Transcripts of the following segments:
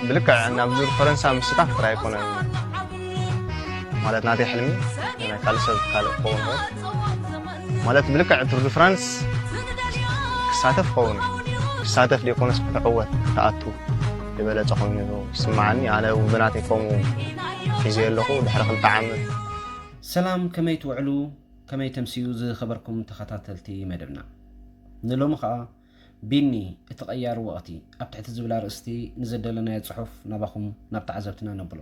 ብልክዕ ናብ ዙር ፈረንሳ ምስታፍ ጥራይ ኣይኮነን ማለት ናተይ ሕልሚ፣ ናይ ካልእ ሰብ ካልእ ክኸውን ይኽእል። ማለት ብልክዕ ቱር ድ ፍራንስ ክሳተፍ ክኸውን፣ ክሳተፍ ደይኮነስ ክትዕወት፣ ክትኣቱ ዝበለጸ ኮይኑ ይስምዓኒ። ኣነ እውን ብናተይ ከምኡ ሒዘ ኣለኹ ድሕሪ ክልተ ዓመት። ሰላም፣ ከመይ ትውዕሉ? ከመይ ተምስዩ ዝኸበርኩም ተኸታተልቲ መደብና? ንሎሚ ኸኣ ቢኒ እቲ ቀያር ወቕቲ ኣብ ትሕቲ ዝብል ኣርእስቲ ንዘደለናዮ ጽሑፍ ናባኹም ናብ ተዓዘብትና ነብሎ።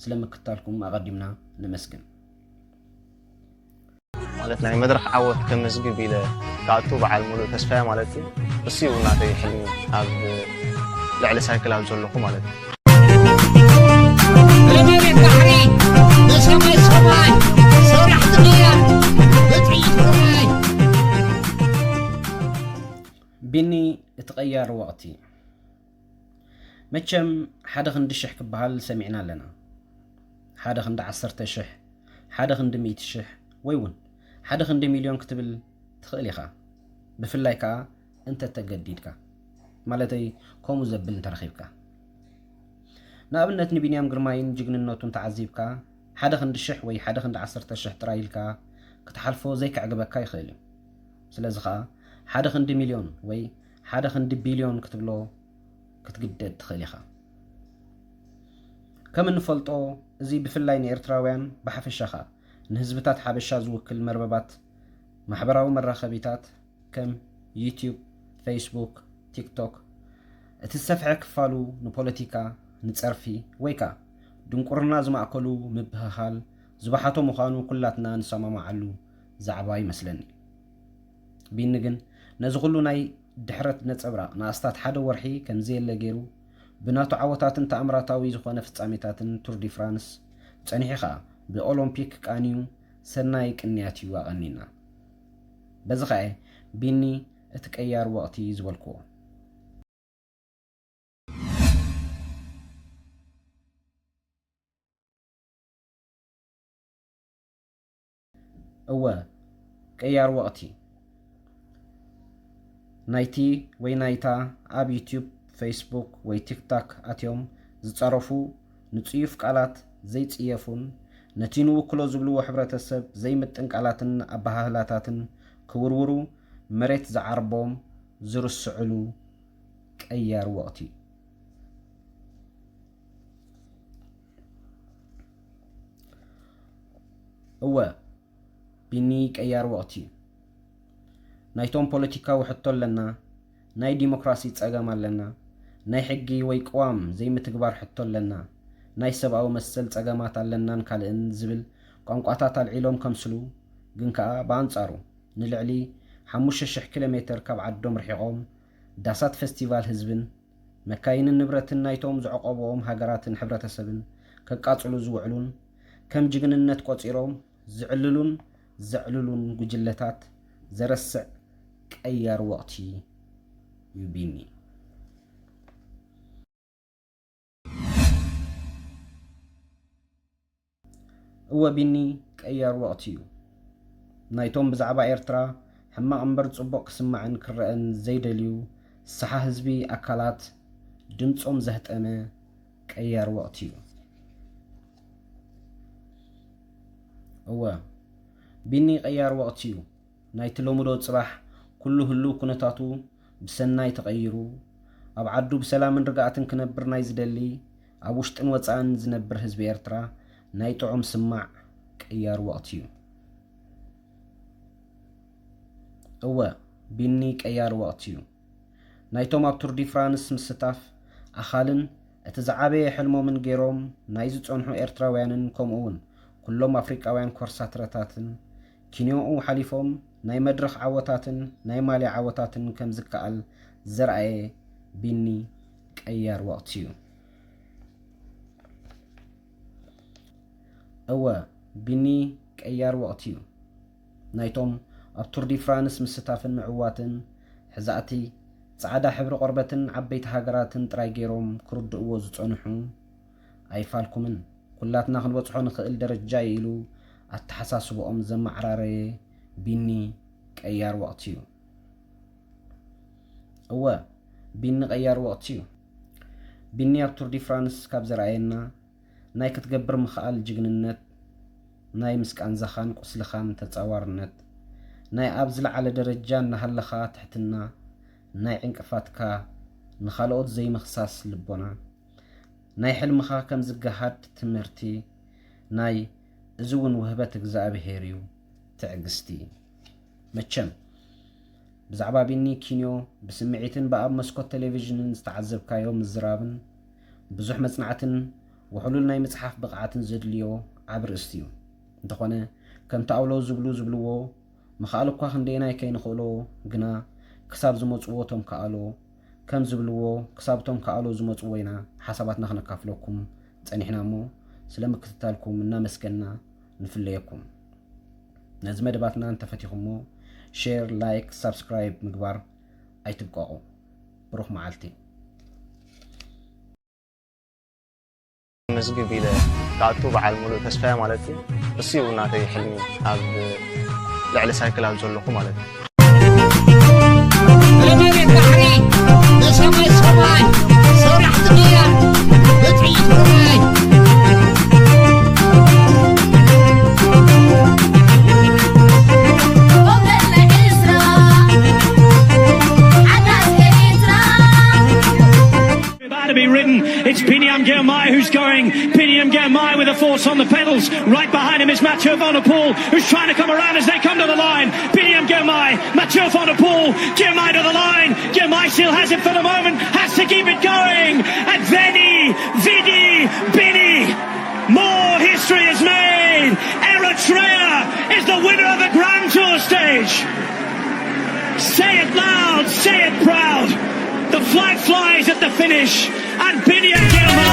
ስለ ምክታልኩም ኣቐዲምና ነመስግን። ማለት ናይ መድረኽ ዓወት ከመዝግብ ኢለ ክኣቱ በዓል ሙሉእ ተስፋያ ማለት እዩ። እሱ እዩ ናተይ ሕልሚ ኣብ ልዕሊ ሳይክል ኣብ ዘለኹ ማለት እዩ። ለመሬት ባሕሪ ለሰማይ ሰማይ ሰራሕቲ ሞያ በጥይት ርማይ ቢኒ እቲ ቀያር ወቕቲ። መቸም ሓደ ክንዲ ሽሕ ክበሃል ሰሚዕና ኣለና። ሓደ ክንዲ ዓሰርተ ሽሕ፣ ሓደ ክንዲ ሚእቲ ሽሕ ወይ እውን ሓደ ክንዲ ሚልዮን ክትብል ትኽእል ኢኻ። ብፍላይ ከኣ እንተ ተገዲድካ፣ ማለተይ ከምኡ ዘብል እንተረኺብካ። ንኣብነት ንቢንያም ግርማይን ጅግንነቱን ተዓዚብካ ሓደ ክንዲ ሽሕ ወይ ሓደ ክንዲ ዓሰርተ ሽሕ ጥራይ ኢልካ ክትሓልፎ ዘይከዕግበካ ይኽእል እዩ። ስለዚ ኸኣ ሓደ ክንዲ ሚልዮን ወይ ሓደ ክንዲ ቢልዮን ክትብሎ ክትግደድ ትኽእል ኢኻ። ከም እንፈልጦ፣ እዚ ብፍላይ ንኤርትራውያን ብሓፈሻ ኸኣ ንህዝብታት ሓበሻ ዝውክል መርበባት ማሕበራዊ መራኸቢታት ከም ዩትዩብ፣ ፌስቡክ፣ ቲክቶክ እቲ ዝሰፍሐ ክፋሉ ንፖለቲካ፣ ንጸርፊ ወይ ከኣ ድንቁርና ዝማእከሉ ምብህሃል ዝበሓቶ ምዃኑ ኩላትና ንሰማማዓሉ ዛዕባ ይመስለኒ። ቢኒ ግን ነዚ ኩሉ ናይ ድሕረት ነጸብራቕ ንኣስታት ሓደ ወርሒ ከምዘየለ ገይሩ ብናቱ ዓወታትን ተኣምራታዊ ዝኾነ ፍጻሜታትን ቱር ዲ ፍራንስ ጸኒሑ ኸኣ ብኦሎምፒክ ቃንዩ ሰናይ ቅንያት እዩ ኣቐኒና። በዚ ኸኣ ቢኒ እቲ ቀያር ወቕቲ ዝበልክዎ። እወ፣ ቀያር ወቕቲ። ናይቲ ወይ ናይታ ኣብ ዩትዩብ፣ ፌስቡክ ወይ ቲክታክ ኣትዮም ዝጸረፉ ንጽዩፍ ቃላት ዘይጽየፉን ነቲ ንውክሎ ዝብልዎ ሕብረተሰብ ዘይምጥን ቃላትን ኣበሃህላታትን ክውርውሩ መሬት ዝዓርቦም ዝርስዕሉ ቀያር ወቕቲ። እወ፣ ቢኒ ቀያር ወቕቲ እዩ። ናይቶም ፖለቲካዊ ሕቶ ኣለና፣ ናይ ዲሞክራሲ ጸገም ኣለና፣ ናይ ሕጊ ወይ ቅዋም ዘይምትግባር ሕቶ ኣለና፣ ናይ ሰብኣዊ መሰል ጸገማት ኣለናን ካልእን ዝብል ቋንቋታት ኣልዒሎም ከምስሉ፣ ግን ከኣ ብኣንጻሩ ንልዕሊ ሓሙሽተ ሽሕ ኪሎ ሜተር ካብ ዓዶም ርሒቖም ዳሳት ፈስቲቫል ህዝብን መካይንን ንብረትን ናይቶም ዘዕቆብኦም ሃገራትን ሕብረተሰብን ከቃጽሉ ዝውዕሉን ከም ጅግንነት ቆጺሮም ዝዕልሉን ዘዕልሉን ጉጅለታት ዘረስዕ ቀያር ወቕቲ እዩ ቢኒ። እወ ቢኒ ቀያር ወቕቲ እዩ። ናይቶም ብዛዕባ ኤርትራ ሕማቕ እምበር ጽቡቕ ክስማዕን ክረኣን ዘይደልዩ ሰሓ ህዝቢ ኣካላት ድምጾም ዘህጠመ ቀያር ወቕቲ እዩ። እወ ቢኒ ቀያር ወቕቲ እዩ። ናይቲ ሎሚ ዶ ጽባሕ ኩሉ ህሉው ኩነታቱ ብሰናይ ተቐይሩ፣ ኣብ ዓዱ ብሰላምን ርግኣትን ክነብር ናይ ዝደሊ፣ ኣብ ውሽጥን ወጻእን ዝነብር ህዝቢ ኤርትራ ናይ ጥዑም ስማዕ ቀያር ወቕቲ እዩ። እወ፣ ቢኒ ቀያር ወቕቲ እዩ። ናይቶም ኣብ ቱር ዲ ፍራንስ ምስታፍ ኣኻልን እቲ ዝዓበየ ሕልሞምን ገይሮም ናይ ዝጸንሑ ኤርትራውያንን ከምኡ እውን ኩሎም ኣፍሪቃውያን ኮርሳትረታትን ኪንዮኡ ሓሊፎም ናይ መድረኽ ዓወታትን ናይ ማልያ ዓወታትን ከም ዝከኣል ዘርኣየ ቢኒ ቀያር ወቕቲ እዩ። እወ፣ ቢኒ ቀያር ወቕቲ እዩ። ናይቶም ኣብ ቱር ዲ ፍራንስ ምስታፍን ምዕዋትን ሕዛእቲ ጻዕዳ ሕብሪ ቆርበትን ዓበይቲ ሃገራትን ጥራይ ገይሮም ክርድእዎ ዝጸንሑ ኣይፋልኩምን። ኩላትና ክንበጽሖ ንኽእል ደረጃ እዩ ኢሉ ኣተሓሳስብኦም ዘመዓራረየ ቢኒ ቀያር ወቕቲ እዩ። እወ፣ ቢኒ ቀያር ወቕቲ እዩ። ቢኒ ኣብ ቱር ዲ ፍራንስ ካብ ዘርኣየና ናይ ክትገብር ምኽኣል ጅግንነት፣ ናይ ምስ ቃንዛኻን ቁስልኻን ተጻዋርነት፣ ናይ ኣብ ዝለዓለ ደረጃ እናሃለኻ ትሕትና፣ ናይ ዕንቅፋትካ ንኻልኦት ዘይምኽሳስ ልቦና፣ ናይ ሕልምኻ ከም ዝገሃድ ትምህርቲ፣ ናይ እዚ እውን ውህበት እግዚኣብሔር እዩ ትዕግስቲ። መቸም ብዛዕባ ቢኒ ኪንዮ ብስምዒትን ብኣብ መስኮት ቴሌቪዥንን ዝተዓዘብካዮ ምዝራብን ብዙሕ መጽናዕትን ውሕሉል ናይ ምጽሓፍ ብቕዓትን ዘድልዮ ዓቢ ርእስቲ እዩ። እንተኾነ ከምቲ ኣውሎ ዝብሉ ዝብልዎ ምኽኣል እኳ ክንደየናይ ከይንኽእሎ ግና ክሳብ ዝመጽዎ እቶም ከኣሎ ከም ዝብልዎ ክሳብ እቶም ከኣሎ ዝመጽዎ ኢና ሓሳባትና ክነካፍለኩም ጸኒሕና እሞ ስለ ምክትታልኩም እናመስገንና ንፍለየኩም። ነዚ መደባትና እንተፈቲኹሞ ሼር፣ ላይክ፣ ሳብስክራይብ ምግባር ኣይትብቀቑ። ብሩኽ መዓልቲ። መዝግብ ኢለ ክኣቱ በዓል ሙሉእ ተስፋ እየ ማለት እዩ። እሱ እዩ ናተይ ሕልሚ ኣብ ልዕሊ ሳይክል ኣብ ዘለኹ ማለት እዩ። በመሬት ባሕሪ በሰማይ ሰማይ ሰራሕቲ ቅያ በጥይት ርማይ About to be ridden. It's Piniam Girmay who's going. Piniam Girmay with a force on the pedals. Right behind him is Mathieu Van Der Poel, who's trying to come around as they come to the line. Piniam Girmay, Mathieu Van Der Poel, Girmay to the line. Girmay still has it for the moment, has to keep it going. And Veni, Vidi, Bini. More history is made. Eritrea is the winner of the Grand Tour stage. Say it loud, say it proud. The flag flies at the finish, and Biniam Girmay